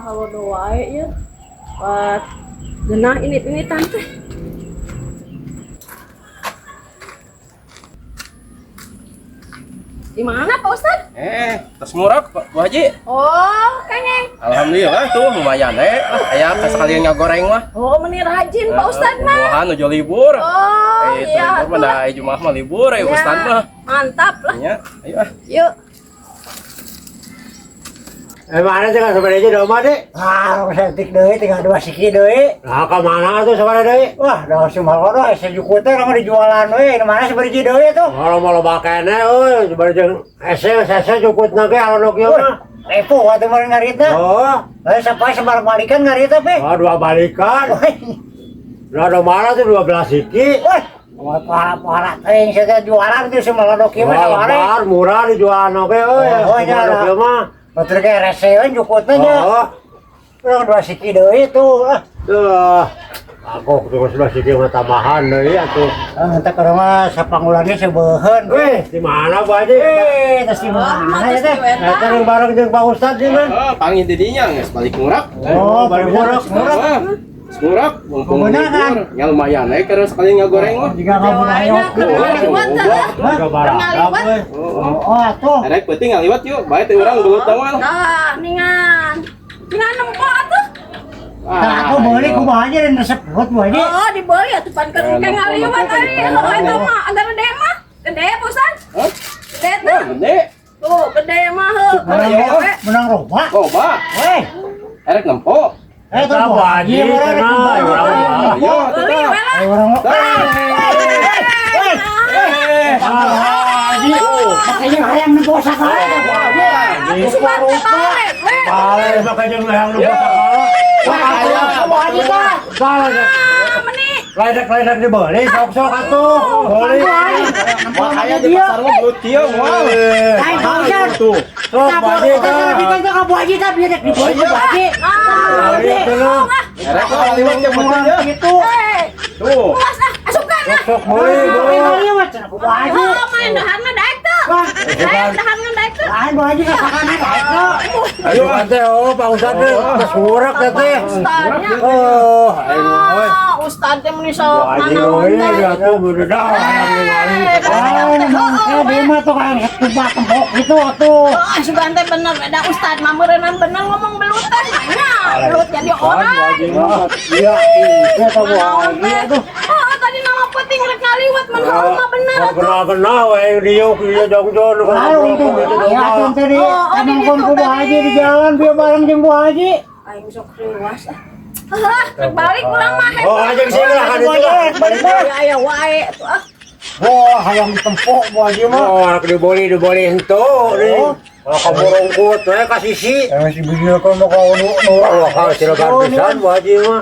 Halodo wae ya. Buat genah ini tante. Di mana Pak Ustad? Tos murag Pak Bu Haji. Oh, kengeng. Alhamdulillah tuh lumayan Aya sekalian ngagoreng mah. Oh, meni rajin Pak Ustad mah. Buahan nuju libur. Oh, iya. Libur mah da Jumat mah libur Ustad mah. Mantap lah. Nya, ayo ah. Yuk. Mana sih kan sebenarnya domba deh? Ah, setik deui tinggal dua siki deui. Nah, ke mana tuh sebenarnya deui? Wah, dah si malodo ese jukut teh mah dijualan we. Di mana seberiji deui tuh? Kalau mau loba kene euy, sebenarnya ese ese jukut na ge anu kieu mah. Repo atuh meureun ngaritna. Oh, Eh, sampai sebar balikan ngarita pe. oh dua balikan. Lah do mana tuh 12 siki? Wah, pola-pola teuing sia jualan tuh si malodo kieu mah Wah, saware. lebar, murah dijualan oge euy. Oh, iya, Malodo kieu mah. Batur ge rese we jukutna nya. Oh, Urang dua siki deui tuh. Ah, tuh. Aku tuh sudah siki mah tambahan deui atuh. ah, entah ke rumah sapangulangnya sebeuheun. Weh, di mana Bu Haji? Eh, terus di mana ya teh? Eta yang bareng jeung Pak Ustad di mana? Oh, pangin di dinya geus balik murag. Oh, balik murag. Murag. Murag, mumpung Bener, libur. Ya lumayan keur sekalian ngagoreng mah. Jika kamu nayok. Ngaliwat teh. Juga barang euy. Oh, Oh, atuh. Erek penting ngaliwat yuk, bae teh urang belut mah. Dah, ningan. Ningan nempo atuh. Nah, aku beli kumaha aja dan resep buat bu aja. Oh, dibeli atuh pan keur Eh, engke ngaliwat nempo, ari. nempo, Oh, eta nempo. mah agar gede mah. Gede Pak Ustad. Hah? Gede tuh. Wah, gede. Tuh, gede mah heuh. Menang Ayo. roba, menang roba. Loba. Weh, Erek nempo. eh tuh bu haji, orang Tenang, urang mah. Ayo, Beli we lah. Orang Eh, haji, makanya hayang nempo sakala bu haji. Atuh sugan teh balik we. Balik make jeung hayang nu sakala. Wah, bu haji tah. Balik. Ah, meni. Ledek-ledek dibeli sok-sok atuh. Beli. Makanya di pasar mah belut kieu moal. Lain Pak Ustad. Tuh. Sok Nah, Bu Haji bu tah. Haji tah, bu haji tah biar dibeli bu haji. Ah, Beli tenang. Erek mah ngaliwat yang penting ya. Gitu. eh. Tuh. Puas ah, asupkeun ah. Sok beli, beli. Bu haji. Oh, main daharna daek teu. Wah, Daek daharna daek teu. lain bu haji kasakana daek teu. Ayo teh oh Pak Ustad teh geus murag teh teh. Ustadnya. Oh, ayo euy. Ah, ustad teh meni Bu sok Haji nanaon euy teh. atuh beudeuh hayang ningali. Ah, dia mah tuh kayak tuba tembok gitu atuh. Oh, sugan teh bener ada ustad mah meureunnan bener ngomong belut teh nya. Belut jadi orang. Iya, iya teh Bu Nanaon Haji teh. atuh. Oh, tadi nama penting rek ngaliwat mun heuh mah bener atuh. Kenal-kenal we diuk ieu jongjon. Ah, untung ya atuh tadi Oh, oh, di kamangkon ditu ku Bu tadi. Haji di jalan biar bareng jeung Bu Haji. Aing sok reuas ah. Ah, rek balik urang mah. Oh, ajeng sini lah kan itu lah. Balik mah. Ya aya wae atuh ah. Wah, hayang tempok Bu Haji mah. Oh, anak dibeli dibeli henteu nih. Kalau kamu rongkut we ka sisi. Eh, si biji kan mau kau nu nu. Oh, kalau silakan pisan Bu Haji mah.